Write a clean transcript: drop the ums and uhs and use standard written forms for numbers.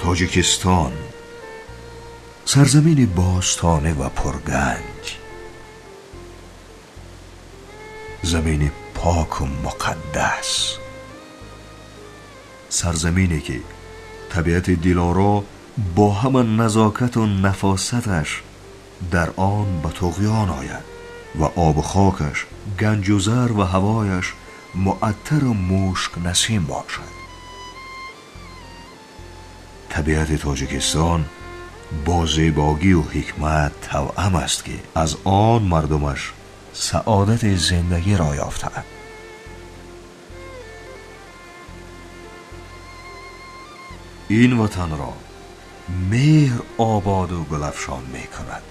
Тоҷикистон, сарзамини бостонӣ ва пурганҷ, замини поку муқаддас, сарзамине ки табиати дилоро бо ҳама назокату нафосаташ дар он ба туғён ояд ва обу хокаш ганҷу зар ва ҳавояш муаттару мушкнасим бошад. Табиати Тоҷикистон бо зебогию ҳикмат тавъам аст, ки аз он мардумаш саодати зиндагиро ёфтаанд. Ин ватанро меҳр ободу гулафшон мекунад.